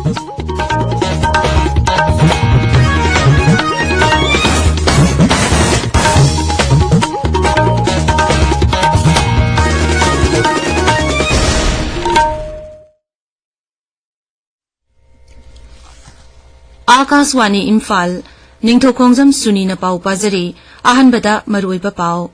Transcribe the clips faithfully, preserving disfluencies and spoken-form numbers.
ꯑꯥꯀꯥꯁꯋꯥꯅꯤ ꯏꯝꯐꯥꯜ, ꯅꯤꯡꯊꯧꯈꯣꯡꯖꯝ ꯁꯨꯅꯤꯅ ꯄꯥꯎ ꯄꯥꯖꯔꯤ꯫ ꯑꯍꯥꯟꯕꯗ ꯃꯔꯨꯑꯣꯏꯕ ꯄꯥꯎ꯫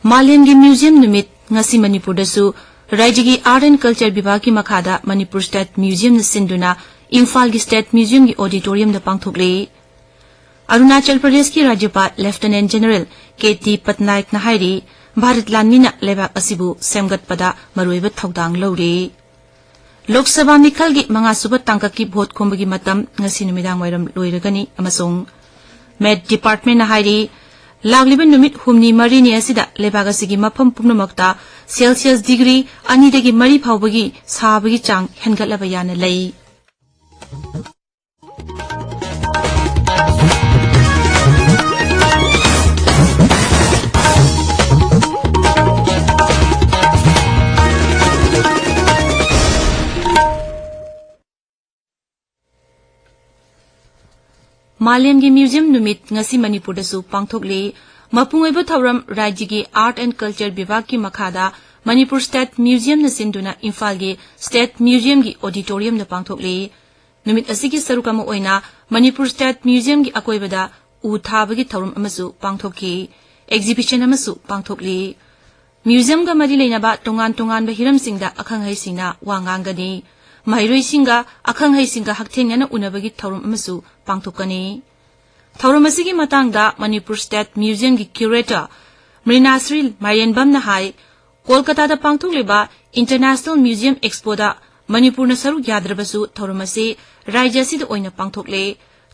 ꯃꯥꯂꯦꯝꯒꯤ ꯃ꯭ꯌꯨꯖꯤꯌꯝ ꯅꯨꯃꯤꯠ ꯉꯁꯤ ꯃꯅꯤꯄꯨꯔꯗꯁꯨ꯫ ꯔꯥꯏꯖ꯭ꯌꯒꯤ ꯑꯥꯔꯠ ꯑꯦꯟ ꯀꯜꯆꯔ ꯕꯤꯚꯥꯒꯀꯤ ꯃꯈꯥꯗ ꯃꯅꯤꯄꯨꯔ ꯁ꯭ꯇꯦꯠ ꯃ꯭ꯌꯨꯖꯤꯌꯝꯅ ꯁꯤꯟꯗꯨꯅ ꯏꯝꯐꯥꯜꯒꯤ ꯁ꯭ꯇꯦꯠ ꯃ꯭ꯌꯨꯖꯤꯌꯝꯒꯤ ꯑꯣꯗꯤꯇꯣꯔꯤꯌꯝꯗ ꯄꯥꯡꯊꯣꯛꯂꯤ꯫ ꯑꯔꯨꯅꯥꯆꯜ ꯄ꯭ꯔꯗꯦꯁꯀꯤ ꯔꯥꯖ꯭ꯌꯄꯥꯜ ꯂꯦꯐꯇꯤꯅꯦꯟꯠ ꯖꯦꯅꯔꯦꯜ ꯀꯦ ꯇꯤ ꯄꯠꯅꯥꯌꯛꯅ ꯍꯥꯏꯔꯤ, ꯚꯥꯔꯠ ꯂꯥꯟꯃꯤꯅ ꯂꯩꯕꯥꯛ ꯑꯁꯤꯕꯨ ꯁꯦꯝꯒꯠꯄꯗ ꯃꯔꯨꯑꯣꯏꯕ ꯊꯧꯗꯥꯡ ꯂꯧꯔꯤ꯫ ꯂꯣꯛ ꯁꯚꯥ ꯃꯤꯈꯜꯒꯤ ꯃꯉꯥꯁꯨꯕ ꯇꯥꯡꯀꯛꯀꯤ ꯚꯣꯠ ꯈꯣꯝꯕꯒꯤ ꯃꯇꯝ ꯉꯁꯤ ꯅꯨꯃꯤꯗꯥꯡ ꯋꯥꯏꯔꯝ ꯂꯣꯏꯔꯒꯅꯤ ꯑꯃꯁꯨꯡ ꯃꯦꯠ ꯗꯤꯄꯥꯔꯠꯃꯦꯟꯠꯅ ꯍꯥꯏꯔꯤ, ꯂꯥꯛꯂꯤꯕ ꯅꯨꯃꯤꯠ ꯍꯨꯝꯅꯤ ꯃꯔꯤꯅꯤ ꯑꯁꯤꯗ ꯂꯩꯕꯥꯛ ꯑꯁꯤꯒꯤ ꯃꯐꯝ ꯄꯨꯝꯅꯃꯛꯇ ꯁꯦꯜꯁꯤꯌꯁ ꯗꯤꯒ꯭ꯔꯤ ꯑꯅꯤꯗꯒꯤ ꯃꯔꯤ ꯐꯥꯎꯕꯒꯤ ꯁꯥꯕꯒꯤ ꯆꯥꯡ ꯍꯦꯟꯒꯠꯂꯕ ꯌꯥꯅ ꯂꯩ꯫ ꯃꯥꯂꯦꯝꯒꯤ ꯃ꯭ꯌꯨꯖꯤꯌꯝ ꯅꯨꯃꯤꯠ ꯉꯁꯤ ꯃꯅꯤꯄꯨꯔꯗꯁꯨ ꯄꯥꯡꯊꯣꯛꯂꯤ꯫ ꯃꯄꯨꯡ ꯑꯣꯏꯕ ꯊꯧꯔꯝ ꯔꯥꯖ꯭ꯌꯒꯤ ꯑꯥꯔꯠ ꯑꯦꯟ ꯀꯜꯆꯔ ꯕꯤꯚꯥꯒꯀꯤ ꯃꯈꯥꯗ ꯃꯅꯤꯄꯨꯔ ꯁ꯭ꯇꯦꯠ ꯃ꯭ꯌꯨꯖꯤꯌꯝꯅ ꯁꯤꯟꯗꯨꯅ ꯏꯝꯐꯥꯜꯒꯤ ꯁ꯭ꯇꯦꯠ ꯃ꯭ꯌꯨꯖꯤꯌꯝꯒꯤ ꯑꯣꯗꯤꯇꯣꯔꯤꯌꯝꯗ ꯄꯥꯡꯊꯣꯛꯂꯤ꯫ ꯅꯨꯃꯤꯠ ꯑꯁꯤꯒꯤ ꯁꯔꯨꯛ ꯑꯃ ꯑꯣꯏꯅ ꯃꯅꯤꯄꯨꯔ ꯁ꯭ꯇꯦꯠ ꯃ꯭ꯌꯨꯖꯤꯌꯝꯒꯤ ꯑꯀꯣꯏꯕꯗ ꯎ ꯊꯥꯕꯒꯤ ꯊꯧꯔꯝ ꯑꯃꯁꯨ ꯄꯥꯡꯊꯣꯛꯈꯤ꯫ ꯑꯦꯛꯖꯤꯕꯤꯁꯟ ꯑꯃꯁꯨ ꯄꯥꯡꯊꯣꯛꯂꯤ꯫ ꯃ꯭ꯌꯨꯖꯤꯌꯝꯒ ꯃꯔꯤ ꯂꯩꯅꯕ ꯇꯣꯉꯥꯟ ꯇꯣꯉꯥꯟꯕ ꯍꯤꯔꯝꯁꯤꯡꯗ ꯑꯈꯪ ꯑꯍꯩꯁꯤꯡꯅ ꯋꯥ ꯉꯥꯡꯒꯅꯤ꯫ ꯃꯍꯩꯔꯣꯏꯁꯤꯡꯒ ꯑꯈꯪ ꯑꯍꯩꯁꯤꯡꯒ ꯍꯛꯊꯦꯡꯅꯅ ꯎꯅꯕꯒꯤ ꯊꯧꯔꯝ ꯑꯃꯁꯨ ꯄꯥꯡꯊꯣꯛꯀꯅꯤ꯫ ꯊꯧꯔꯝ ꯑꯁꯤꯒꯤ ꯃꯇꯥꯡꯗ ꯃꯅꯤꯄꯨꯔ ꯁ꯭ꯇꯦꯠ ꯃ꯭ꯌꯨꯖꯤꯌꯝꯒꯤ ꯀ꯭ꯌꯨꯔꯦꯇꯔ ꯃ꯭ꯔꯤꯅꯥꯁ꯭ꯔꯤ ꯃꯥꯏꯔꯦꯟꯕꯝꯅ ꯍꯥꯏ, ꯀꯣꯜꯀꯇꯥꯗ ꯄꯥꯡꯊꯣꯛꯂꯤꯕ ꯏꯟꯇꯔꯅꯦꯁꯅꯦꯜ ꯃ꯭ꯌꯨꯖꯤꯌꯝ ꯑꯦꯛꯁꯄꯣꯗ ꯃꯅꯤꯄꯨꯔꯅ ꯁꯔꯨꯛ ꯌꯥꯗ꯭ꯔꯕꯁꯨ ꯊꯧꯔꯝ ꯑꯁꯤ ꯔꯥꯖ꯭ꯌ ꯑꯁꯤꯗ ꯑꯣꯏꯅ ꯄꯥꯡꯊꯣꯛꯂꯦ꯫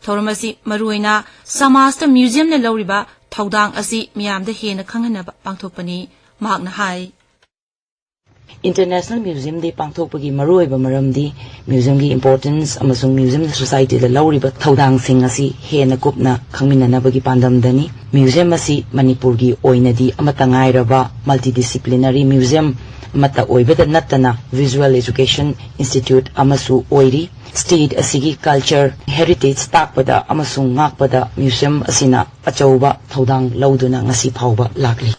ꯊꯧꯔꯝ ꯑꯁꯤ ꯃꯔꯨꯑꯣꯏꯅ ꯁꯃꯥꯖꯇ ꯃ꯭ꯌꯨꯖꯤꯌꯝꯅ ꯂꯧꯔꯤꯕ ꯊꯧꯗꯥꯡ ꯑꯁꯤ ꯃꯤꯌꯥꯝꯗ ꯍꯦꯟꯅ ꯈꯪꯍꯟꯅꯕ ꯄꯥꯡꯊꯣꯛꯄꯅꯤ꯫ ꯃꯍꯥꯛꯅ ꯍꯥꯏ, International Museum Day ꯄꯥꯡꯊꯣꯛꯄꯒꯤ ꯃꯔꯨꯑꯣꯏꯕ ꯃꯔꯝꯗꯤ museumꯒꯤ importance ꯑꯃꯁꯨꯡ museumꯅ societyꯗ ꯂꯧꯔꯤꯕ ꯊꯧꯗꯥꯡꯁꯤꯡ ꯑꯁꯤ ꯍꯦꯟꯅ ꯀꯨꯞꯅ ꯈꯪꯃꯤꯟꯅꯅꯕꯒꯤ ꯄꯥꯟꯗꯝꯗꯅꯤ꯫ Museum ꯑꯁꯤ ꯃꯅꯤꯄꯨꯔꯒꯤ ꯑꯣꯏꯅꯗꯤ ꯑꯃꯠꯇ ꯉꯥꯏꯔꯕ multidisciplinary museum ꯑꯃꯠꯇ ꯑꯣꯏꯕꯗ ꯅꯠꯇꯅ visual education institute ꯑꯃꯁꯨ ꯑꯣꯏꯔꯤ꯫ State ꯑꯁꯤꯒꯤ culture heritage ꯇꯥꯛꯄꯗ ꯑꯃꯁꯨꯡ ꯉꯥꯛꯄꯗ museum ꯑꯁꯤꯅ ꯑꯆꯧꯕ ꯊꯧꯗꯥꯡ ꯂꯧꯗꯨꯅ ꯉꯁꯤ ꯐꯥꯎꯕ ꯂꯥꯛꯂꯤ꯫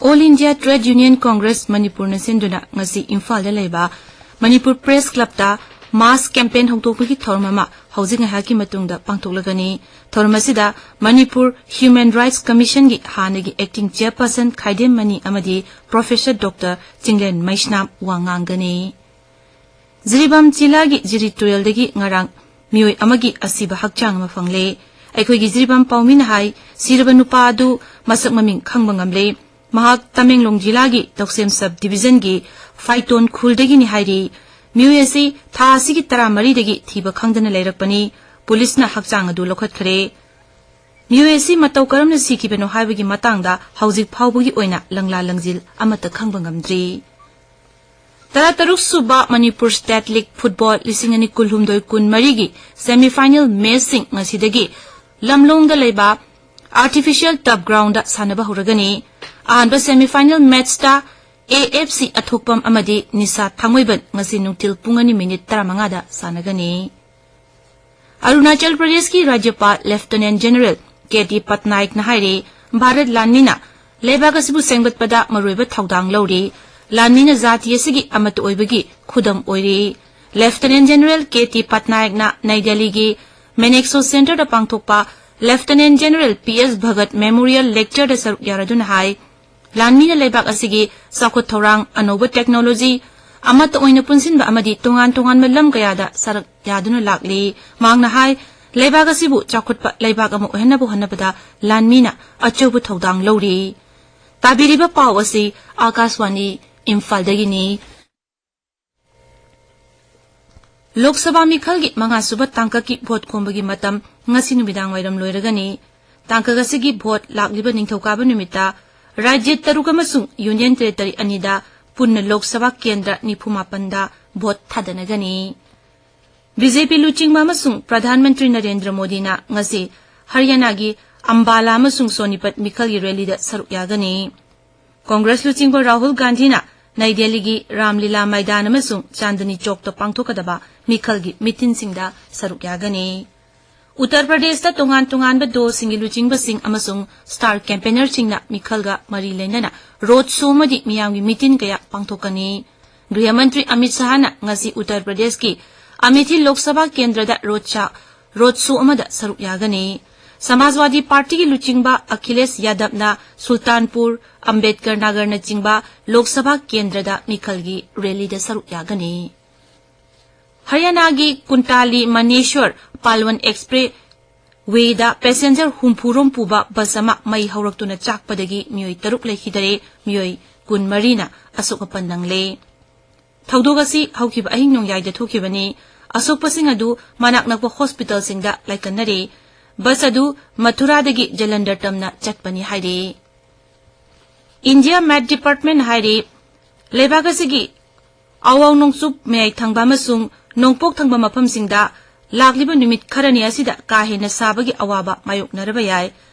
All India Trade Union Congress ꯃꯅꯤꯄꯨꯔꯅ ꯁꯤꯟꯗꯨꯅ ꯉꯁꯤ ꯏꯝꯐꯥꯜꯗ ꯂꯩꯕ ꯃꯅꯤꯄꯨꯔ Press Clubꯇ mass campaign ꯍꯧꯗꯣꯛꯄꯒꯤ ꯊꯧꯔꯝ ꯑꯃ ꯍꯧꯖꯤꯛ ꯉꯥꯏꯍꯥꯛꯀꯤ ꯃꯇꯨꯡꯗ ꯄꯥꯡꯊꯣꯛꯂꯒꯅꯤ꯫ ꯊꯧꯔꯝ ꯑꯁꯤꯗ ꯃꯅꯤꯄꯨꯔ Human Rights Commissionꯒꯤ ꯍꯥꯟꯅꯒꯤ acting chairperson ꯈꯥꯏꯗꯦꯝ ꯃꯅꯤ ꯑꯃꯗꯤ Professor Doctor ꯆꯤꯡꯂꯦꯟ ꯃꯩꯁꯅꯥꯝ ꯋꯥ ꯉꯥꯡꯒꯅꯤ꯫ ꯖꯤꯔꯤꯕꯥꯝ ꯖꯤꯂꯥꯒꯤ ꯖꯤꯔꯤ ꯇꯨꯔꯦꯜꯗꯒꯤ ꯉꯔꯥꯡ ꯃꯤꯑꯣꯏ ꯑꯃꯒꯤ ꯑꯁꯤꯕ ꯍꯛꯆꯥꯡ ꯑꯃ ꯐꯪꯂꯦ꯫ ꯑꯩꯈꯣꯏꯒꯤ ꯖꯤꯔꯤꯕꯥꯝ ꯄꯥꯎꯃꯤꯅ ꯍꯥꯏ, ꯁꯤꯔꯕ ꯅꯨꯄꯥ ꯑꯗꯨ ꯃꯁꯛ ꯃꯃꯤꯡ ꯈꯪꯕ ꯉꯝꯂꯦ꯫ ꯃꯍꯥꯛ ꯇꯃꯦꯡꯂꯣꯡ ꯖꯤꯂꯥꯒꯤ ꯇꯧꯁꯦꯝ sub divisionꯒꯤ ꯐꯥꯏꯇꯣꯟ ꯈꯨꯜꯗꯒꯤꯅꯤ ꯍꯥꯏꯔꯤ꯫ ꯃꯤꯑꯣꯏ ꯑꯁꯤ ꯊꯥ ꯑꯁꯤꯒꯤ ꯇꯔꯥꯃꯔꯤꯗꯒꯤ ꯊꯤꯕ ꯈꯪꯗꯅ ꯂꯩꯔꯛꯄꯅꯤ꯫ ꯄꯨꯂꯤꯁꯅ ꯍꯛꯆꯥꯡ ꯑꯗꯨ ꯂꯧꯈꯠꯈ꯭ꯔꯦ꯫ ꯃꯤꯑꯣꯏ ꯑꯁꯤ ꯃꯇꯧ ꯀꯔꯝꯅ ꯁꯤꯈꯤꯕꯅꯣ ꯍꯥꯏꯕꯒꯤ ꯃꯇꯥꯡꯗ ꯍꯧꯖꯤꯛ ꯐꯥꯎꯕꯒꯤ ꯑꯣꯏꯅ ꯂꯪꯂꯥ ꯂꯪꯖꯤꯜ ꯑꯃꯠꯇ ꯈꯪꯕ ꯉꯝꯗ꯭ꯔꯤ꯫ ꯇꯔꯥꯇꯔꯨꯛ ꯁꯨꯕ ꯃꯅꯤꯄꯨꯔ State League Football ꯂꯤꯁꯤꯡ ꯑꯅꯤ ꯀꯨꯟꯍꯨꯝꯗꯣꯏ ꯀꯨꯟꯃꯔꯤꯒꯤ semi final matchꯁꯤꯡ ꯉꯁꯤꯗꯒꯤ ꯂꯝꯂꯣꯡꯗ ꯂꯩꯕ Artificial Turf Groundꯗ ꯁꯥꯟꯅꯕ ꯍꯧꯔꯒꯅꯤ꯫ ꯑꯍꯥꯟꯕ semi final matchꯇ AFC ꯑꯊꯣꯛꯄꯝ ꯑꯃꯗꯤ ꯅꯤꯁꯥ ꯊꯥꯡꯃꯩꯕꯟ ꯉꯁꯤ ꯅꯨꯡꯊꯤꯜ ꯄꯨꯡ ꯑꯅꯤ minute ꯇꯔꯥꯃꯉꯥꯗ ꯁꯥꯟꯅꯒꯅꯤ꯫ ꯑꯔꯨꯅꯥꯆꯜ ꯄ꯭ꯔꯗꯦꯁꯀꯤ ꯔꯥꯖ꯭ꯌꯄꯥꯜ Lieutenant General ꯀꯦ ꯇꯤ ꯄꯠꯅꯥꯌꯛꯅ ꯍꯥꯏꯔꯤ, ꯚꯥꯔꯠ ꯂꯥꯟꯃꯤꯅ ꯂꯩꯕꯥꯛ ꯑꯁꯤꯕꯨ ꯁꯦꯝꯒꯠꯄꯗ ꯃꯔꯨꯑꯣꯏꯕ ꯊꯧꯗꯥꯡ ꯂꯧꯔꯤ꯫ ꯂꯥꯟꯃꯤꯅ ꯖꯥꯇꯤ ꯑꯁꯤꯒꯤ ꯑꯃꯠꯇ ꯑꯣꯏꯕꯒꯤ ꯈꯨꯗꯝ ꯑꯣꯏꯔꯤ꯫ Lieutenant General ꯀꯦ ꯇꯤ ꯄꯠꯅꯥꯌꯛꯅ ꯅꯩ ꯗꯦꯜꯂꯤꯒꯤ Manekshaw Centreꯗ ꯄꯥꯡꯊꯣꯛꯄ Lieutenant General P S Bhagat Memorial Lectureꯗ ꯁꯔꯨꯛ ꯌꯥꯔꯗꯨꯅ ꯍꯥꯏ, ꯂꯥꯟꯃꯤꯅ ꯂꯩꯕꯥꯛ ꯑꯁꯤꯒꯤ ꯆꯥꯎꯈꯠ ꯊꯧꯔꯥꯡ, ꯑꯅꯧꯕ technology, ꯑꯃꯠꯇ ꯑꯣꯏꯅ ꯄꯨꯟꯁꯤꯟꯕ ꯑꯃꯗꯤ ꯇꯣꯉꯥꯟ ꯇꯣꯉꯥꯟꯕ ꯂꯝ ꯀꯌꯥꯗ ꯁꯔꯨꯛ ꯌꯥꯗꯨꯅ ꯂꯥꯛꯂꯤ꯫ ꯃꯍꯥꯛꯅ ꯍꯥꯏ, ꯂꯩꯕꯥꯛ ꯑꯁꯤꯕꯨ ꯆꯥꯎꯈꯠꯄ ꯂꯩꯕꯥꯛ ꯑꯃ ꯑꯣꯏꯍꯟꯅꯕ ꯍꯣꯠꯅꯕꯗ ꯂꯥꯟꯃꯤꯅ ꯑꯆꯧꯕ ꯊꯧꯗꯥꯡ ꯂꯧꯔꯤ꯫ ꯇꯥꯕꯤꯔꯤꯕ ꯄꯥꯎ ꯑꯁꯤ ꯑꯥꯀꯥꯁꯋꯥꯅꯤ ꯏꯝꯐꯥꯜꯗꯒꯤꯅꯤ꯫ ꯂꯣꯛ ꯁꯚꯥ ꯃꯤꯈꯜꯒꯤ ꯃꯉꯥꯁꯨꯕ ꯇꯥꯡꯀꯛꯀꯤ ꯚꯣꯠ ꯈꯣꯝꯕꯒꯤ ꯃꯇꯝ ꯉꯁꯤ ꯅꯨꯃꯤꯗꯥꯡ ꯋꯥꯏꯔꯝ ꯂꯣꯏꯔꯒꯅꯤ꯫ ꯇꯥꯡꯀꯛ ꯑꯁꯤꯒꯤ ꯚꯣꯠ ꯂꯥꯛꯂꯤꯕ ꯅꯤꯡꯊꯧꯀꯥꯕ ꯅꯨꯃꯤꯠꯇ ꯔꯥꯖ꯭ꯌ ꯇꯔꯨꯛ ꯑꯃꯁꯨꯡ ꯌꯨꯅꯤꯌꯟ ꯇꯦꯔꯤꯇꯣꯔꯤ ꯑꯅꯤꯗ ꯄꯨꯟꯅ ꯂꯣꯛ ꯁꯚꯥ ꯀꯦꯟꯗ꯭ꯔ ꯅꯤꯐꯨ ꯃꯥꯄꯟꯗ ꯚꯣꯠ ꯊꯥꯗꯅꯒꯅꯤ꯫ ꯕꯤ ꯖꯦ ꯄꯤ ꯂꯨꯆꯤꯡꯕ ꯑꯃꯁꯨꯡ ꯄ꯭ꯔꯙꯥꯟ ꯃꯟꯇ꯭ꯔꯤ ꯅꯔꯦꯟꯗ꯭ꯔ ꯃꯣꯗꯤꯅ ꯉꯁꯤ ꯍꯔꯤꯌꯥꯅꯥꯒꯤ ꯑꯝꯕꯥꯂꯥ ꯑꯃꯁꯨꯡ ꯁꯣꯅꯤꯄꯠ ꯃꯤꯈꯜꯒꯤ ꯔꯦꯂꯤꯗ ꯁꯔꯨꯛ ꯌꯥꯒꯅꯤ꯫ ꯀꯣꯡꯒ꯭ꯔꯦꯁ ꯂꯨꯆꯤꯡꯕ ꯔꯥꯍꯨꯜ ꯒꯥꯟꯙꯤꯅ ꯅꯩ ꯗꯦꯜꯂꯤꯒꯤ ꯔꯥꯝꯂꯤꯂꯥ ꯃꯩꯗꯥꯟ ꯑꯃꯁꯨꯡ ꯆꯥꯟꯗꯅꯤ ꯆꯧꯛꯇ ꯄꯥꯡꯊꯣꯛꯀꯗꯕ ꯃꯤꯈꯜꯒꯤ ꯃꯤꯇꯤꯟꯁꯤꯡꯗ ꯁꯔꯨꯛ ꯌꯥꯒꯅꯤ꯫ ꯎꯠꯇꯔ ꯄ꯭ꯔꯗꯦꯁꯇ ꯇꯣꯉꯥꯟ ꯇꯣꯉꯥꯟꯕ ꯗꯣꯁꯤꯡꯒꯤ ꯂꯨꯆꯤꯡꯕꯁꯤꯡ ꯑꯃꯁꯨꯡ ꯁ꯭ꯇꯥꯔ ꯀꯦꯝꯄꯦꯅꯔꯁꯤꯡꯅ ꯃꯤꯈꯜꯒ ꯃꯔꯤ ꯂꯩꯅꯅ ꯔꯣꯗ ꯁꯣ ꯑꯃꯗꯤ ꯃꯤꯌꯥꯝꯒꯤ ꯃꯤꯇꯤꯟ ꯀꯌꯥ ꯄꯥꯡꯊꯣꯛꯀꯅꯤ꯫ ꯒ꯭ꯔꯤꯍ ꯃꯟꯇ꯭ꯔꯤ ꯑꯃꯤꯠ ꯁꯍꯥꯅ ꯉꯁꯤ ꯎꯠꯇꯔ ꯄ꯭ꯔꯗꯦꯁꯀꯤ ꯑꯃꯦꯊꯤ ꯂꯣꯛ ꯁꯚꯥ ꯀꯦꯟꯗ꯭ꯔꯗ ꯔꯣꯗ ꯁꯥ-, ꯔꯣꯗ ꯁꯣ ꯑꯃꯗ ꯁꯔꯨꯛ ꯌꯥꯒꯅꯤ꯫ ꯁꯃꯥꯖꯋꯥꯗꯤ ꯄꯥꯔꯇꯤꯒꯤ ꯂꯨꯆꯤꯡꯕ ꯑꯈꯤꯂꯦꯁ ꯌꯥꯗꯕꯅ ꯁꯨꯜꯇꯥꯟꯄꯨꯔ, ꯑꯝꯕꯦꯗꯀꯔ ꯅꯒꯔꯅꯆꯤꯡꯕ ꯂꯣꯛ ꯁꯚꯥ ꯀꯦꯟꯗ꯭ꯔꯗ ꯃꯤꯈꯜꯒꯤ ꯔꯦꯂꯤꯗ ꯁꯔꯨꯛ ꯌꯥꯒꯅꯤ꯫ ꯍꯔꯤꯌꯥꯅꯥꯒꯤ ꯀꯨꯟꯇꯥꯂꯤ ꯃꯅꯦꯁ꯭ꯋꯔ ꯄꯥꯜꯋꯟ ꯑꯦꯛꯁꯄ꯭ꯔꯦꯁ ꯋꯦꯗ ꯄꯦꯁꯦꯟꯖꯔ ꯍꯨꯝꯐꯨ ꯔꯣꯝ ꯄꯨꯕ ꯕꯁ ꯑꯃ ꯃꯩ ꯍꯧꯔꯛꯇꯨꯅ ꯆꯥꯛꯄꯗꯒꯤ ꯃꯤꯑꯣꯏ ꯇꯔꯨꯛ ꯂꯩꯈꯤꯗꯔꯦ, ꯃꯤꯑꯣꯏ ꯀꯨꯟꯃꯔꯤꯅ ꯑꯁꯣꯛ ꯑꯄꯟ ꯅꯪꯂꯦ꯫ ꯊꯧꯗꯣꯛ ꯑꯁꯤ ꯍꯧꯈꯤꯕ ꯑꯍꯤꯡ ꯅꯣꯡꯌꯥꯏꯗ ꯊꯣꯛꯈꯤꯕꯅꯤ꯫ ꯑꯁꯣꯛꯄꯁꯤꯡ ꯑꯗꯨ ꯃꯅꯥꯛ ꯅꯛꯄ ꯍꯣꯁꯄꯤꯇꯥꯜꯁꯤꯡꯗ ꯂꯥꯏꯀꯠꯅꯔꯦ꯫ ꯕꯁ ꯑꯗꯨ ꯃꯊꯨꯔꯥꯗꯒꯤ ꯖꯂꯟꯙꯔ ꯇꯝꯅ ꯆꯠꯄꯅꯤ ꯍꯥꯏꯔꯦ꯫ ꯏꯟꯗꯤꯌꯥ ꯃꯦꯠ ꯗꯤꯄꯥꯔꯠꯃꯦꯟꯠ ꯍꯥꯏꯔꯦ, ꯂꯩꯕꯥꯛ ꯑꯁꯤꯒꯤ ꯑꯋꯥꯡ ꯅꯣꯡꯆꯨꯞ ꯃꯌꯥꯏ ꯊꯪꯕ ꯑꯃꯁꯨꯡ ꯅꯣꯡꯄꯣꯛ ꯊꯪꯕ ꯃꯐꯝꯁꯤꯡꯗ ꯂꯥꯛꯂꯤꯕ ꯅꯨꯃꯤꯠ ꯈꯔꯅꯤ ꯑꯁꯤꯗ ꯀꯥ ꯍꯦꯟꯅ ꯁꯥꯕꯒꯤ ꯑꯋꯥꯕ ꯃꯥꯌꯣꯛꯅꯔꯕ ꯌꯥꯏ꯫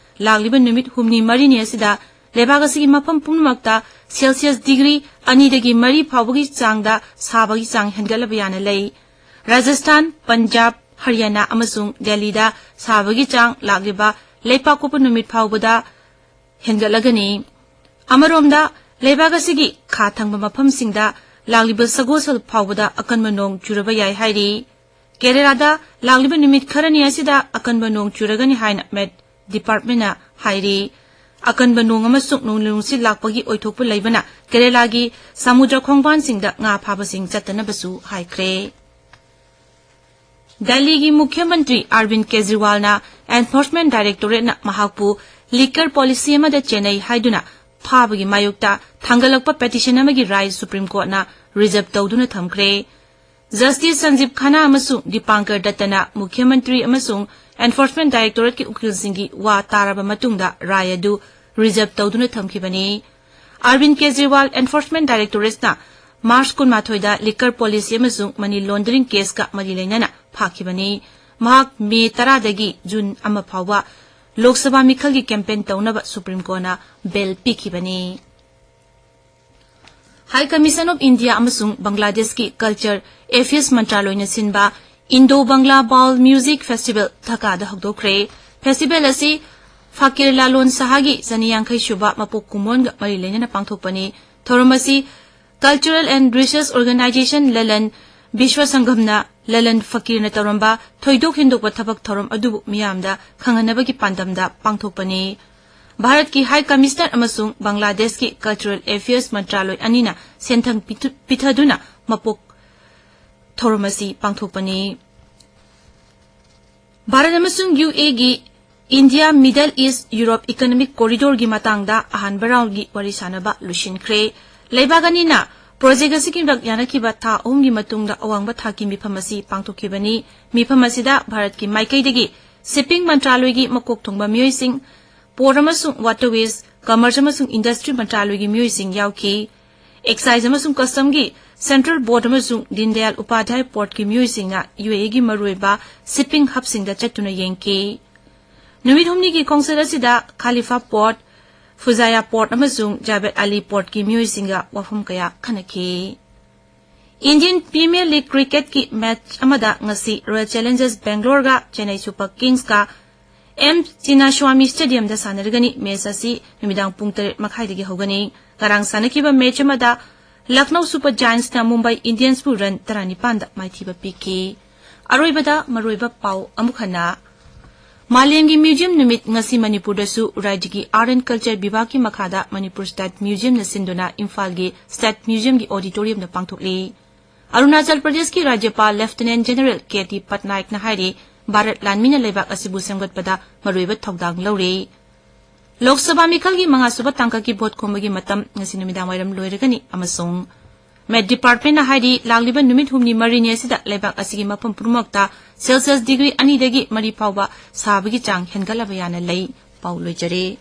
ꯂꯥꯛꯂꯤꯕ ꯅꯨꯃꯤꯠ ꯍꯨꯝꯅꯤ ꯃꯔꯤꯅꯤ ꯑꯁꯤꯗ ꯂꯩꯕꯥꯛ ꯑꯁꯤꯒꯤ ꯃꯐꯝ ꯄꯨꯝꯅꯃꯛꯇ ꯁꯦꯜꯁꯤꯌꯁ ꯗꯤꯒ꯭ꯔꯤ ꯑꯅꯤꯗꯒꯤ ꯃꯔꯤ ꯐꯥꯎꯕꯒꯤ ꯆꯥꯡꯗ ꯁꯥꯕꯒꯤ ꯆꯥꯡ ꯍꯦꯟꯒꯠꯂꯕ ꯌꯥꯅ ꯂꯩ꯫ ꯔꯥꯖꯁꯊꯥꯟ, ꯄꯟꯖꯥꯕ, ꯍꯔꯤꯌꯥꯅꯥ ꯑꯃꯁꯨꯡ ꯗꯦꯜꯂꯤꯗ ꯁꯥꯕꯒꯤ ꯆꯥꯡ ꯂꯥꯛꯂꯤꯕ ꯂꯩꯄꯥꯛꯄꯣꯛꯄ ꯅꯨꯃꯤꯠ ꯐꯥꯎꯕꯗ ꯍꯦꯟꯒꯠꯂꯒꯅꯤ꯫ ꯑꯃꯔꯣꯝꯗ, ꯂꯩꯕꯥꯛ ꯑꯁꯤꯒꯤ ꯈꯥ ꯊꯪꯕ ꯃꯐꯝꯁꯤꯡꯗ ꯂꯥꯛꯂꯤꯕ ꯁꯒꯣꯜꯁꯦꯜ ꯐꯥꯎꯕꯗ ꯑꯀꯟꯕ ꯅꯣꯡ ꯆꯨꯔꯕ ꯌꯥꯏ ꯍꯥꯏꯔꯤ꯫ ꯀꯦꯔꯦꯂꯥꯗ ꯂꯥꯛꯂꯤꯕ ꯅꯨꯃꯤꯠ ꯈꯔꯅꯤ ꯑꯁꯤꯗ ꯑꯀꯟꯕ ꯅꯣꯡ ꯆꯨꯔꯒꯅꯤ ꯍꯥꯏꯅ ꯃꯦꯠ ꯗꯤꯄꯥꯔꯠꯃꯦꯟꯅ ꯍꯥꯏꯔꯤ꯫ ꯑꯀꯟꯕ ꯅꯣꯡ ꯑꯃꯁꯨꯡ ꯅꯣꯡꯂꯩ ꯅꯨꯡꯁꯤꯠ ꯂꯥꯛꯄꯒꯤ ꯑꯣꯏꯊꯣꯛꯄ ꯂꯩꯕꯅ ꯀꯦꯔꯦꯂꯥꯒꯤ ꯁꯃꯨꯗ꯭ꯔ ꯈꯣꯡꯕꯥꯟꯁꯤꯡꯗ ꯉꯥ ꯐꯥꯕꯁꯤꯡ ꯆꯠꯇꯅꯕꯁꯨ ꯍꯥꯏꯈ꯭ꯔꯦ꯫ ꯗꯦꯜꯂꯤꯒꯤ ꯃꯨꯈ꯭ꯌ ꯃꯟꯇ꯭ꯔꯤ ꯑꯔꯕꯤꯟ ꯀꯦꯖ꯭ꯔꯤꯋꯥꯜꯅ ꯑꯦꯟꯐꯣꯔꯁꯃꯦꯟꯠ ꯗꯥꯏꯔꯦꯛꯇꯣꯔꯦꯠꯅ ꯃꯍꯥꯛꯄꯨ ꯂꯤꯀꯔ ꯄꯣꯂꯤꯁꯤ ꯑꯃꯗ ꯆꯦꯟꯅꯩ ꯍꯥꯏꯗꯨꯅ ꯐꯥꯕꯒꯤ ꯃꯥꯌꯣꯛꯇ ꯊꯥꯡꯒꯠꯂꯛꯄ ꯄꯦꯇꯤꯁꯟ ꯑꯃꯒꯤ ꯔꯥꯏ ꯁꯨꯄ꯭ꯔꯤꯝ ꯀꯣꯔꯠꯅ ꯔꯤꯖꯔꯚ ꯇꯧꯗꯨꯅ ꯊꯝꯈ꯭ꯔꯦ꯫ ꯖꯁꯇꯤꯁ ꯁꯟꯖꯤꯕ ꯈꯟꯅꯥ ꯑꯃꯁꯨꯡ ꯗꯤꯄꯥꯡꯀꯔ ꯗꯠꯇꯅ ꯃꯨꯈ꯭ꯌ ꯃꯟꯇ꯭ꯔꯤ ꯑꯃꯁꯨꯡ ꯑꯦꯟꯐꯣꯔꯁꯃꯦꯟꯠ ꯗꯥꯏꯔꯦꯛꯇꯣꯔꯦꯠꯀꯤ ꯎꯀꯤꯜꯁꯤꯡꯒꯤ ꯋꯥ ꯇꯥꯔꯕ ꯃꯇꯨꯡꯗ ꯔꯥꯏ ꯑꯗꯨ ꯔꯤꯖꯔꯚ ꯇꯧꯗꯨꯅ ꯊꯝꯈꯤꯕꯅꯤ꯫ ꯑꯔꯕꯤꯟ Kejriwal Enforcement Directorateꯅ March ꯀꯨꯟꯃꯥꯊꯣꯏꯗ liquor policy ꯑꯃꯁꯨꯡ money laundering caseꯀ ꯃꯔꯤ ꯂꯩꯅꯅ ꯐꯥꯈꯤꯕꯅꯤ꯫ ꯃꯍꯥꯛ ꯃꯦ ꯇꯔꯥꯗꯒꯤ ꯖꯨꯟ ꯑꯃ ꯐꯥꯎꯕ ꯂꯣꯛ ꯁꯚꯥ ꯃꯤꯈꯜꯒꯤ campaign ꯇꯧꯅꯕ Supreme Courtꯅ bail ꯄꯤꯈꯤꯕꯅꯤ꯫ High Commission of India ꯑꯃꯁꯨꯡ ꯕꯪꯒ꯭ꯂꯥꯗꯦꯁꯀꯤ Culture Affairs ꯃꯟꯇ꯭ꯔꯥꯂꯣꯏꯅ ꯁꯤꯟꯕ Indo Bangla Baul Music Festival ꯙꯥꯀꯥꯗ ꯍꯧꯗꯣꯛꯈ꯭ꯔꯦ꯫ Festival ꯑꯁꯤ ꯐꯀꯤꯔ ꯂꯥꯂꯣꯟ ꯁꯍꯥꯒꯤ ꯆꯅꯤ ꯌꯥꯡꯈꯩ ꯁꯨꯕ ꯃꯄꯣꯛ ꯀꯨꯝꯑꯣꯟꯒ ꯃꯔꯤ ꯂꯩꯅꯅ ꯄꯥꯡꯊꯣꯛꯄꯅꯤ꯫ ꯊꯧꯔꯝ ꯑꯁꯤ Cultural and Research Organisation ꯂꯂꯟ Visva ꯁꯪꯒꯝꯅ ꯂꯂꯟ ꯐꯀꯤꯔꯅ ꯇꯧꯔꯝꯕ ꯊꯣꯏꯗꯣꯛ ꯍꯦꯟꯗꯣꯛꯄ ꯊꯕꯛ ꯊꯧꯔꯝ ꯑꯗꯨꯕꯨ ꯃꯤꯌꯥꯝꯗ ꯈꯪꯍꯟꯅꯕꯒꯤ ꯄꯥꯟꯗꯝꯗ ꯄꯥꯡꯊꯣꯛꯄꯅꯤ꯫ ꯚꯥꯔꯠꯀꯤ High Commissioner ꯑꯃꯁꯨꯡ ꯕꯪꯒ꯭ꯂꯥꯗꯦꯁꯀꯤ Cultural Affairs ꯃꯟꯇ꯭ꯔꯥꯂꯣꯏ ꯑꯅꯤꯅ ꯁꯦꯟꯊꯪ ꯄꯤꯊꯨ-, ꯄꯤꯊꯗꯨꯅ ꯃꯄꯣꯛ ꯊꯧꯔꯝ ꯑꯁꯤ ꯄꯥꯡꯊꯣꯛꯄꯅꯤ꯫ ꯚꯥꯔꯠ ꯑꯃꯁꯨꯡ UAEꯒꯤ India Middle East Europe Economic Corridorꯒꯤ ꯃꯇꯥꯡꯗ ꯑꯍꯥꯟꯕ roundꯒꯤ ꯋꯥꯔꯤ ꯁꯥꯅꯕ ꯂꯣꯏꯁꯤꯟꯈ꯭ꯔꯦ꯫ ꯂꯩꯕꯥꯛ ꯑꯅꯤꯅ project ꯑꯁꯤꯒꯤꯗꯃꯛ ꯌꯥꯅꯈꯤꯕ ꯊꯥ ꯑꯍꯨꯝꯒꯤ ꯃꯇꯨꯡꯗ ꯑꯋꯥꯡꯕ ꯊꯥꯛꯀꯤ ꯃꯤꯐꯝ ꯑꯁꯤ ꯄꯥꯡꯊꯣꯛꯈꯤꯕꯅꯤ꯫ ꯃꯤꯐꯝ ꯑꯁꯤꯗ ꯚꯥꯔꯠꯀꯤ ꯃꯥꯏꯀꯩꯗꯒꯤ shipping ꯃꯟꯇ꯭ꯔꯥꯂꯣꯏꯒꯤ ꯃꯀꯣꯛ ꯊꯣꯡꯕ ꯃꯤꯑꯣꯏꯁꯤꯡ, Port ꯑꯃꯁꯨꯡ Waterways, Commerce ꯑꯃꯁꯨꯡ Industry ꯃꯟꯇ꯭ꯔꯥꯂꯣꯏꯒꯤ ꯃꯤꯑꯣꯏꯁꯤꯡ ꯌꯥꯎꯈꯤ꯫ Excise ꯑꯃꯁꯨꯡ Customꯒꯤ Central Board ꯑꯃꯁꯨꯡ ꯗꯤꯟꯗꯌꯥꯜ ꯎꯄꯥꯙ꯭ꯌꯥꯌ Portꯀꯤ ꯃꯤꯑꯣꯏꯁꯤꯡꯅ UAEꯒꯤ ꯃꯔꯨꯑꯣꯏꯕ shipping hubꯁꯤꯡꯗ ꯆꯠꯇꯨꯅ ꯌꯦꯡꯈꯤ꯫ ꯅꯨꯃꯤꯠ ꯍꯨꯝꯅꯤꯒꯤ ꯈꯣꯡꯆꯠ ꯑꯁꯤꯗ ꯈꯥꯂꯤꯐꯥ Port, ꯐꯨꯖꯥꯌꯥ Port ꯑꯃꯁꯨꯡ ꯖꯥꯕꯦꯗ ꯑꯂꯤ Portꯀꯤ ꯃꯤꯑꯣꯏꯁꯤꯡꯒ ꯋꯥꯐꯝ ꯀꯌꯥ ꯈꯟꯅꯈꯤ꯫ Indian Premier League cricketꯀꯤ match ꯑꯃꯗ ꯉꯁꯤ Royal Challengers Bangaloreꯒ Chennai Super Kingsꯀ M Chinnaswamy Stadiumꯗ ꯁꯥꯟꯅꯔꯒꯅꯤ꯫ Match ꯑꯁꯤ ꯅꯨꯃꯤꯗꯥꯡ ꯄꯨꯡ ꯇꯔꯦꯠ ꯃꯈꯥꯏꯗꯒꯤ ꯍꯧꯒꯅꯤ꯫ ꯉꯔꯥꯡ ꯁꯥꯟꯅꯈꯤꯕ match ꯑꯃꯗ Lucknow Super Giantsꯅ Mumbai Indiansꯕꯨ run ꯇꯔꯥꯅꯤꯄꯥꯟꯗ ꯃꯥꯏꯊꯤꯕ ꯄꯤꯈꯤ꯫ ꯑꯔꯣꯏꯕꯗ ꯃꯔꯨꯑꯣꯏꯕ ꯄꯥꯎ ꯑꯃꯨꯛ ꯍꯟꯅ꯫ ꯃꯥꯂꯦꯝꯒꯤ museum ꯅꯨꯃꯤꯠ ꯉꯁꯤ ꯃꯅꯤꯄꯨꯔꯗꯁꯨ ꯔꯥꯖ꯭ꯌꯒꯤ Art and Culture ꯕꯤꯚꯥꯒꯀꯤ ꯃꯈꯥꯗ ꯃꯅꯤꯄꯨꯔ State Museumꯅ ꯁꯤꯟꯗꯨꯅ ꯏꯝꯐꯥꯜꯒꯤ State Museumꯒꯤ auditoriumꯗ ꯄꯥꯡꯊꯣꯛꯂꯤ꯫ ꯑꯔꯨꯅꯥꯆꯜ ꯄ꯭ꯔꯗꯦꯁꯀꯤ ꯔꯥꯖ꯭ꯌꯄꯥꯜ Lieutenant General ꯀꯦ ꯇꯤ ꯄꯠꯅꯥꯌꯛꯅ ꯍꯥꯏꯔꯤ, ꯚꯥꯔꯠ ꯂꯥꯟꯃꯤꯅ ꯂꯩꯕꯥꯛ ꯑꯁꯤꯕꯨ ꯁꯦꯝꯒꯠꯄꯗ ꯃꯔꯨꯑꯣꯏꯕ ꯊꯧꯗꯥꯡ ꯂꯧꯔꯤ꯫ ꯂꯣꯛ ꯁꯚꯥ ꯃꯤꯈꯜꯒꯤ ꯃꯉꯥꯁꯨꯕ ꯇꯥꯡꯀꯛꯀꯤ ꯚꯣꯠ ꯈꯣꯝꯕꯒꯤ ꯃꯇꯝ ꯉꯁꯤ ꯅꯨꯃꯤꯗꯥꯡ ꯋꯥꯏꯔꯝ ꯂꯣꯏꯔꯒꯅꯤ ꯑꯃꯁꯨꯡ Met Departmentꯅ ꯍꯥꯏꯔꯤ, ꯂꯥꯛꯂꯤꯕ ꯅꯨꯃꯤꯠ ꯍꯨꯝꯅꯤ ꯃꯔꯤꯅꯤ ꯑꯁꯤꯗ ꯂꯩꯕꯥꯛ ꯑꯁꯤꯒꯤ ꯃꯐꯝ ꯄꯨꯝꯅꯃꯛꯇ Celsius degree ꯑꯅꯤꯗꯒꯤ ꯃꯔꯤ ꯐꯥꯎꯕ ꯁꯥꯕꯒꯤ ꯆꯥꯡ ꯍꯦꯟꯒꯠꯂꯕ ꯌꯥꯅ ꯂꯩ꯫ ꯄꯥꯎ ꯂꯣꯏꯖꯔꯦ꯫